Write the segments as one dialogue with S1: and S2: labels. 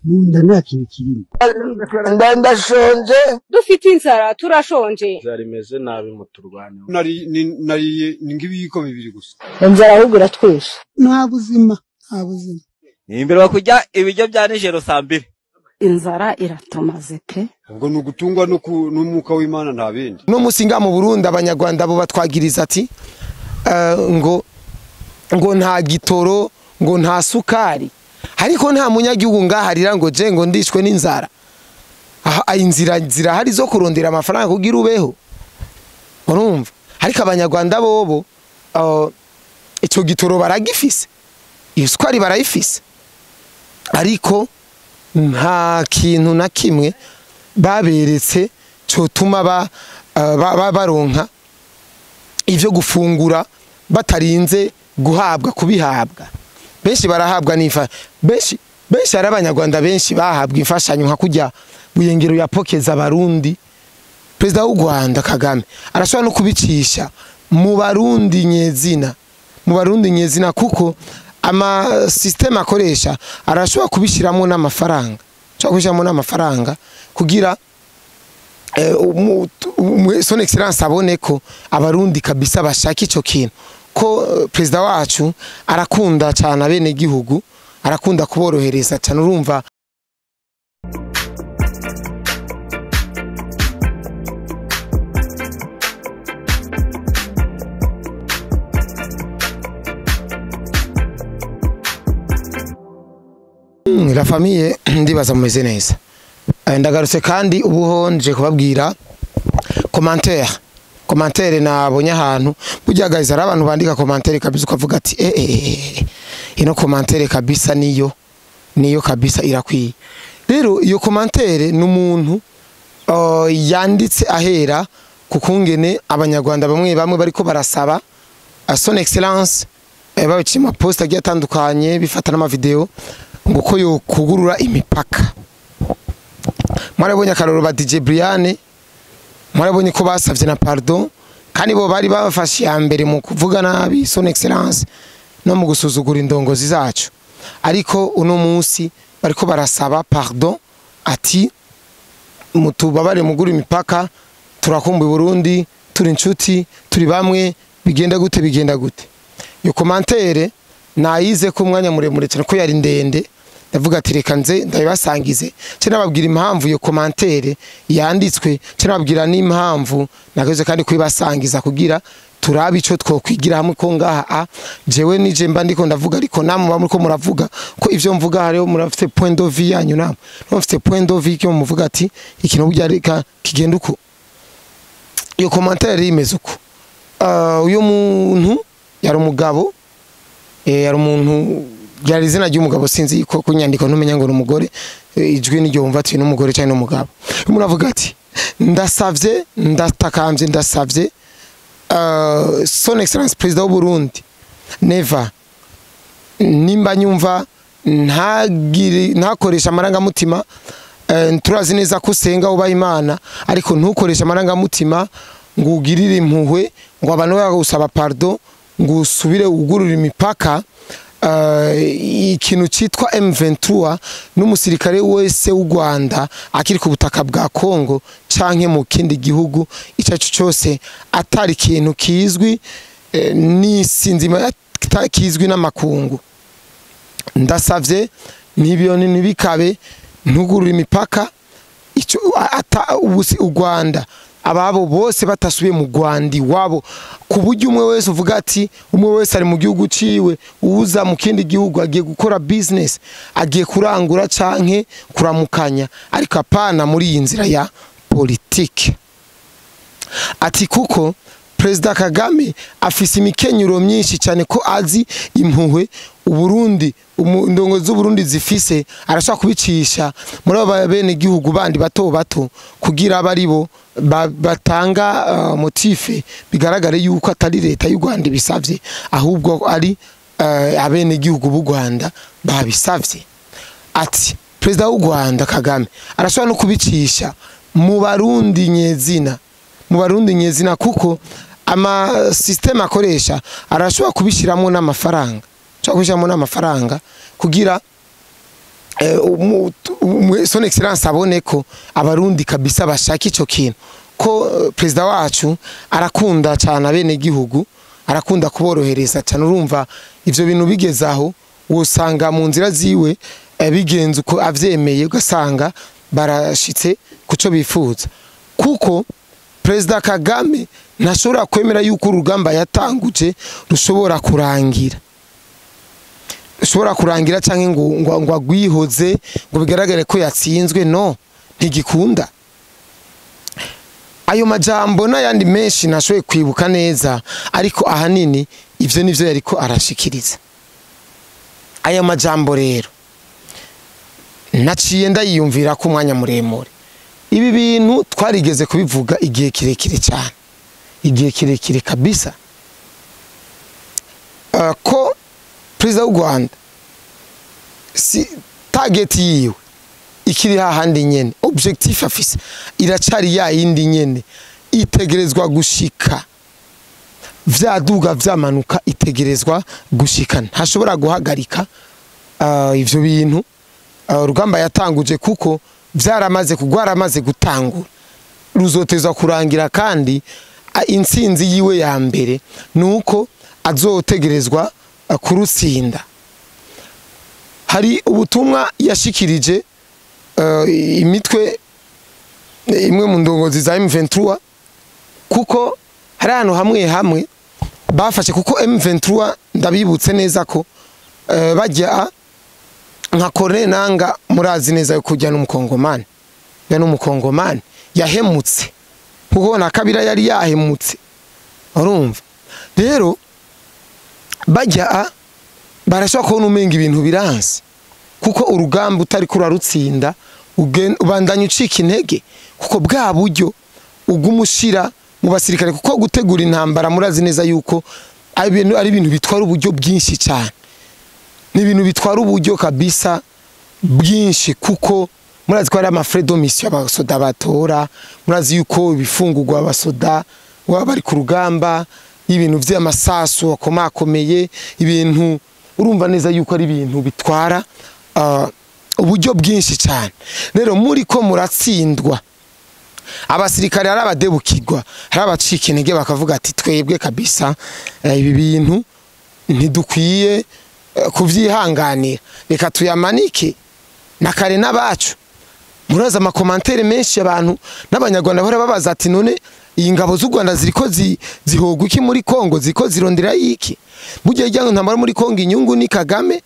S1: Mu nda nta kintu kirimo.
S2: Ndashonje.
S3: Dufite inzara, turashonje.
S4: Inzara imeze nabi muturwaneho.
S5: Nariye nk'ibiyiko bibiri gusa.
S6: Inzara ahubwo iratwishe.
S1: Nta buzima, nta buzima.
S7: Nimbere kurya ibiryo bya nijoro saa mbiri.
S3: Inzara iratumaze pe.
S5: Ubwo ni ugutungwa n'umwuka w'Imana nta bindi.
S8: No musi nga mu Burundi abanyarwanda bo batwagiriza ati ngo ngo nta gitoro, ngo nta sukari. Ariko nta munyagihugu ngaharira ngo je ngo ndishwe n'inzara. Aha inzira zirahari zo kurondera amafaranga kugira ubeho. Urumva? Ariko abanyarwanda bobo ico gitoro baragifise. Isukari barayifise. Ariko nta kintu na kimwe baberetse cotuma baronka ivyo gufungura batarinze guhabwa kubihabwa. Benshi barahabwa nifa benshi benshi ari abanyarwanda benshi bahabwa imfashanyo nka kujya buyengero ya pokeza abarundi. President w'u Rwanda Kagame arashobora no kubicisha mu barundi nyezina, mu barundi nyezina, kuko ama system akoresha arashobora kubishiramo n'amafaranga, ashobora kubishiramo n'amafaranga kugira son excellence abone ko abarundi kabisa bashaka ico kintu. Ko president wacu arakunda cyane abene gihugu, arakunda kuborohereza cyane. Urumva la famille ndibaza mumeze neza. Ndagarutse kandi ubuho nje kubabwira commentaire. Commentaire nabonye ahantu burya guys ari abantu bandika commentaire kabisa ukavuga ati ino commentaire kabisa niyo niyo kabisa irakwiye. Rero iyo commentaire n'umuntu yanditse ahera kukungene abanyarwanda bamwe bamwe bariko barasaba son excellence babiciye ma post agiye atandukanye bifata n'ama video ngo ko yo kugurura imipaka. Mwarabonye akaroro ba DJ Brian, mwarabonye ko basavye na pardon, kandi bo bari babafashe ya mbere mu kuvuga nabi son excellence no mu gusuzugura indongozi zacu. Ariko uno munsi bariko barasaba pardon ati mutubabare mugura imipaka, turakumbuye Burundi, turi inshuti, turi bamwe, bigenda gute bigenda gute. Yo commentaire nayize ko umwanya muremure cyane ko yari ndende, ndavuga ati reka nze ndabibasangize cyo nababwira impamvu iyo commentaire yanditswe, cyo nababwira n'impamvu nageze kandi kubibasangiza kugira turabe ico twokwigira hamwe. Ko ngaha jewe nije mba ndiko ndavuga, ariko namwe bamwe ko muravuga ko ivyo mvuga hariho murafite point de vue yanyu, namwe mufite point de vue cyo muvuga ati ikintu burya reka kigenda uko. Iyo commentaire imeze uko. Uyo muntu yari umugabo, yari umuntu, yari izina ry'umugabo sinzi ko kunyandiko ntumenya ngo n'umugore, ijwi n'iryo wumva ati n'umugore cyangwa n'umugabo. Umuntu avuga ati ndasavye, ndatakambye, ndasavye son excellence president w'u Burundi Neva, nimba nyumva ntagire ntakoresha amarangamutima. Turazi neza ko usenga uba Imana, ariko ntukoresha amarangamutima ngo ugirire impuhwe ngo abantu bagusaba pardon ngo usubire ugurura imipaka. Ikintu citwa M23 n'umusirikare wese w'u Rwanda akiri ku butaka bwa Kongo canke mu kindi gihugu icacu cyose atari ikintu kizwi n'isi nzima, kizwi n'amakungu. Ndasavye ntibiyoni ntibikabe, ntugurura imipaka ico ata ubusi u Rwanda ababo bose batasubiye mu Rwanda wabo, ku buryo umwe wese uvuga ati umwe wese ari mu gihugu ciwe, uza mu kindi gihugu agiye gukora business, agiye kurangura canke kuramukanya, ariko apana muri iyi nzira ya politique. Ati kuko President Kagame afise imikenyuro myinshi cyane ko azi impuhwe Uburundi indongo z'Uburundi zifise, arashaka kubicisha muri aba bene gihugu bandi bato bato kugira abaribo batanga motife bigaragare yuko atari leta y'u Rwanda bisavye, ahubwo ari abene gihugu b'u Rwanda babisavye. Ati President w'u Rwanda Kagame arashobora no kubicisha mu barundi nyezina, mu barundi nyezina, kuko ama system akoresha arashobora kubishiramo n'amafaranga, ashobora kubishiramo n'amafaranga kugira Son Excellence abone ko Abarundi kabisa bashaka ico kintu, ko president wacu arakunda cyane abene gihugu, arakunda kuborohereza cyane. Urumva ivyo bintu bigezaho wosanga mu nzira ziwe bigenze uko avyemeye, ugasanga barashitse kuco bifuza, kuko President Kagame ntashobora kwemera yuko urugamba yatanguje rushobora kurangira, canke ngo agwihoze ngo bigaragare ko yatsinzwe. No, ntigikunda. Ayo majambo n'ayandi menshi nashoboye kwibuka neza, ariko ahanini ivyo nivyo yariko arashikiriza. Aya majambo rero naciye ndayiyumvira ko umwanya muremure. Ibi bintu twarigeze kubivuga igihe kirekire cyane, igihe kirekire kabisa, ko Perezida w'u Rwanda si target yiwe ikiri hahandi nyene, objectif afise iracari ya yindi nyene, itegerezwa gushika, vyaduga vyamanuka, itegerezwa gushika, ntashobora guhagarika ivyo bintu urugamba yatanguje, kuko vyaramaze kugwaramaze gutangura, ruzotezwa kurangira. Kandi intsinzi yiwe ya mbere nuko azotegerezwa kurutsinda. Hari ubutumwa yashikirije imitwe imwe mu ndongozi za M23, kuko hari ahantu hamwe hamwe bafashe, kuko M23 ndabibutse neza ko bajya nka Corneille Nanga, murazi neza yo kujya n'umukongomani, ya n'umukongomani yahemutse, kuko na Kabila yari yahemutse. Urumva rero bajya barashobora kubona umenga ibintu biranse, kuko urugamba utari kurarutsinda ubandanya ucika intege, kuko bwa buryo ugumushira mu basirikare, kuko gutegura intambara murazi neza yuko ari ibintu bitwara uburyo bwinshi cyane, ni ibintu bitwara uburyo kabisa bwinshi, kuko murazi ko ari ama frais de mission abasoda batora, murazi yuko ibifungurwa abasoda baba bari ku rugamba, ibintu vy'amasasu akomakomeye, ibintu urumva neza yuko ari ibintu bitwara uburyo bwinshi cyane. Rero muri ko muratsindwa, abasirikare ari abadebukirwa, hari abacika intege bakavuga ati twebwe kabisa ibi bintu ntidukwiye kuvyihanganira, reka tuyamanike na kare n'abacu. Muraza amakomantere menshi abantu n'abanyarwanda bahora babaza ati none iyi ngabo z'u Rwanda ziriko zihogwa iki muri Kongo, ziriko zirondera iki? Burya ijya ntambara muri Kongo inyungu ni Kagame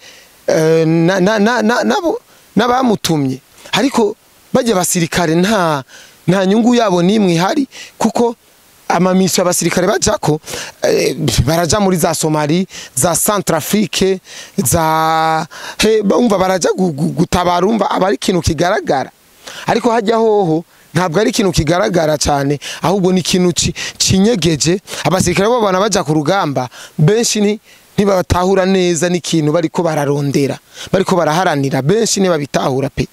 S8: nabo n'abamutumye, ariko bajya basirikare nta nyungu yabo nimwe ihari, kuko amamisho abasirikare bajako baraja muri za Somali, za Centrafrique, za umva baraja gutabara, umva abari ikintu kigaragara. Ariko hajya hoho ntabwo ari ikintu kigaragara cyane, ahubwo ni ikintu cinyegeje. Abasirikare bo bana baja ku rugamba benshi ntibatahura neza n'ikintu bariko bararondera, bariko baraharanira, benshi ntibabitahura pe.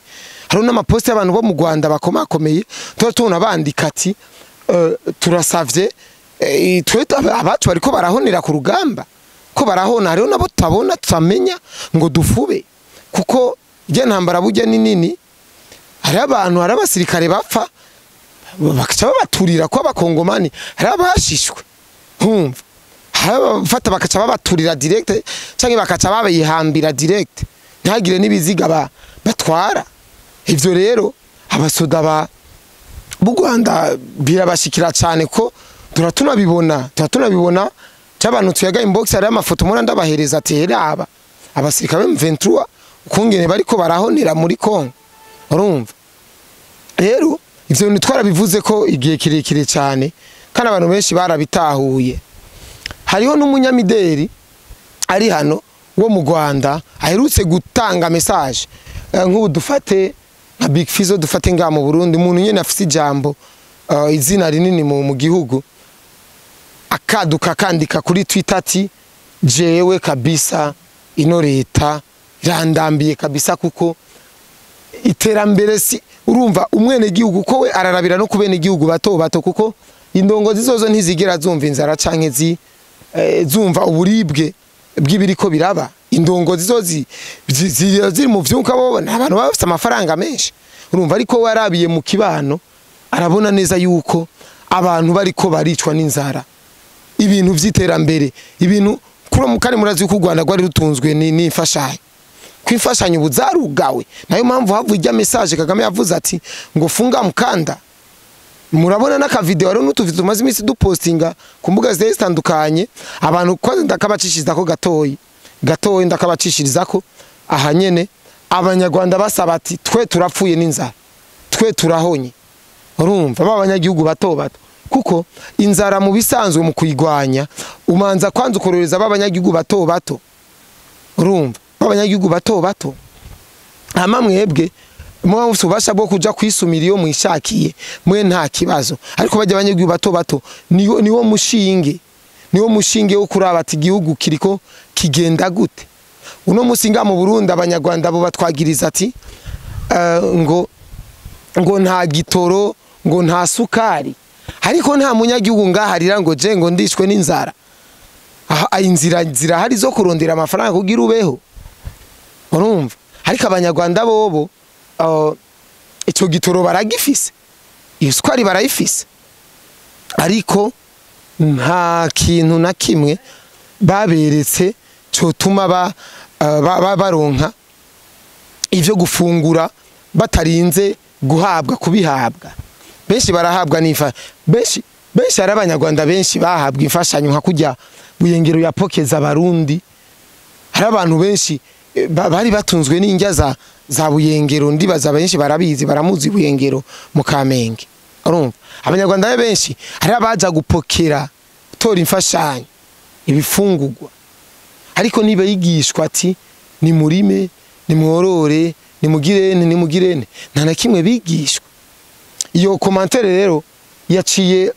S8: Hari n'amaposte y'abantu bo mu Rwanda bakomakomeye tuba tubona bandika ati turasavye twe abacu bariko barahonera ku rugamba, ko barahona, hariho nabo tutabona tutamenya ngo dufube, kuko irya ntambara burya ni nini. Hari abantu, hari abasirikare bapfa bakaca babaturira ko abakongomani, hari abashishwe nkumva, hari abafata bakaca babaturira direct, canke bakaca babihambira direct, ntihagire n'ibiziga batwara. Ivyo rero abasoda b'u Rwanda birabashikira cyane, ko turatunabibona cy'abantu tuyaga inbox, hari amafoto mura ndabahereza ati heraba abasirikare M23 ukungene bariko barahonera muri Kongo. Urumva rero ivyo bintu twarabivuze ko igihe kirekire cyane, kandi abantu benshi barabitahuye. Hariho n'umunyamideri ari hano wo mu Rwanda aherutse gutanga message, nk'ubu dufate nka Big Fizzo, dufate nga mu Burundi, umuntu nyene afise ijambo izina rinini mu gihugu, akaduka akandika kuri Twitter ati jewe kabisa ino leta irandambiye kabisa, kuko iterambere si urumva umwene gihugu ko we ararabira no kubene gihugu bato bato, kuko indongozi zozo ntizigera zumva inzara canke zumva uburibwe bw'ibiriko biraba. Indongozi zo ziri mu vyunka, bo abantu bafite amafaranga menshi, urumva. Ariko warabiye mu kibano arabona neza yuko abantu bariko baricwa n'inzara. Ibintu vy'iterambere, ibintu kuri mukari, murazi ko u Rwanda rwari rutunzwe n'imfashanyo, kwimfashanyo ubu zarugawe. Nayo mpamvu havuye ijya message Kagame yavuze ati ngo funga mukanda. Murabona n'akavideo, hariho n'utuvideo tumaze iminsi dupostinga ku mbuga zigiye zitandukanye. Abantu kwanza ndakabacishiriza ko gatoyi gatoyi, ndakabacishiriza ko aha nyene Abanyarwanda basaba ati twe turapfuye n'inzara, twe turahonye. Urumva, ba banyagihugu bato bato, kuko inzara mu bisanzwe mu kuyigwanya umanza kwanza ukororeza ba banyagihugu bato bato. Urumva, ba banyagihugu bato bato, hama mwebwe muba mufite ububasha bwo kuja kwisumira iyo mwishakiye, mwe nta kibazo. Ariko bajya abanyagihugu bato bato niwo mushinge, niwo mushinge wo kuraba ati igihugu kiriko kigenda gute. Uno musi nga mu Burundi Abanyarwanda bo batwagiriza ati ngo nta gitoro, ngo nta sukari, ariko nta munyagihugu ngaharira ngo je ngo ndishwe n'inzara. Aha inzira zirahari zo kurondera amafaranga kugira ubeho, urumva. Ariko Abanyarwanda bobo ico gitoro baragifise, isukari barayifise, ariko nta kintu na kimwe baberetse cotuma baronka ivyo gufungura batarinze guhabwa kubihabwa. Benshi barahabwa n'ifa, benshi benshi ari Abanyarwanda benshi bahabwa imfashanyo nka kujya Buyengero ya pokeza Abarundi. Hari abantu benshi bari batunzwe n'indya za Buyengero, ndibaza benshi barabizi, baramuzi Buyengero mu Kamenge. Urumva, Abanyarwanda benshi hari abaja gupokera gutora imfashanyo ibifungurwa, ariko niba yigishwa ati ni murime, ni mworore, ni mugirene, ni mugirene, nta na kimwe bigishwa. Iyo commentaire rero yaciye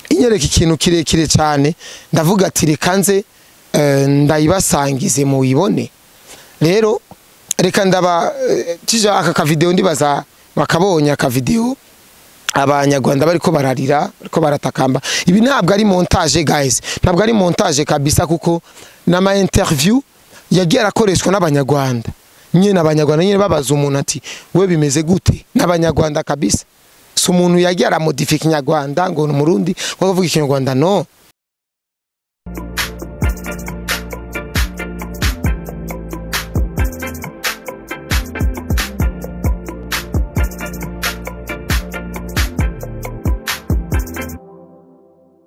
S8: inyereka ikintu kirekire cyane, ndavuga ati reka nze ndayibasangize muyibone. Rero reka ndaba tija aka kavideo, ndibaza bakabonye aka video Abanyarwanda bariko bararira, bariko baratakamba. Ibi ntabwo ari montage guys, ntabwo ari montage kabisa, kuko nama interview yagiye arakoreshwa n'Abanyarwanda nyene. Abanyarwanda nyene babaza umuntu ati we bimeze gute, n'Abanyarwanda kabisa. Si umuntu yagiye aramodifika Ikinyarwanda ngo ni Umurundi ngo avuga Ikinyarwanda, no.